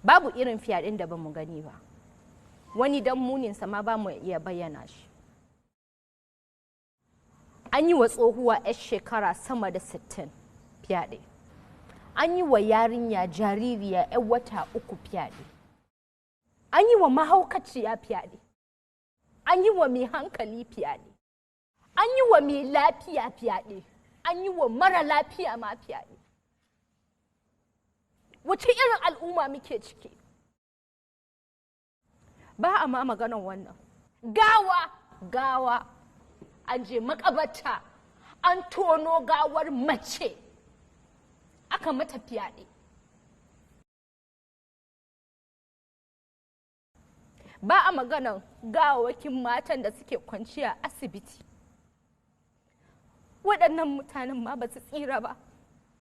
Babu irin fyaɗen da ba mu gani ba. Wani dan muninsa ma ba mu iya bayyana shi. An yi wa tsohuwa 'yar shekara sama da 60 fyaɗe. An yi wa yarinya jaririya 'yar wata 3 fyaɗe. An yi wa mahaukaciya fyaɗe. An yi wa mai hankali fyaɗe. An yi wa mai lafiya fyaɗe. An yi wa mara lafiya ma fyaɗe. Wace irin al'umma muke ciki? Ba a ma maganan wannan. Gawa, gawa, an je makabarta, an tono gawar mace, aka mata fyaɗe. Ba a maganan gawawakin matan da suke kwanciya asibiti. Waɗannan mutanen ma ba su tsira ba.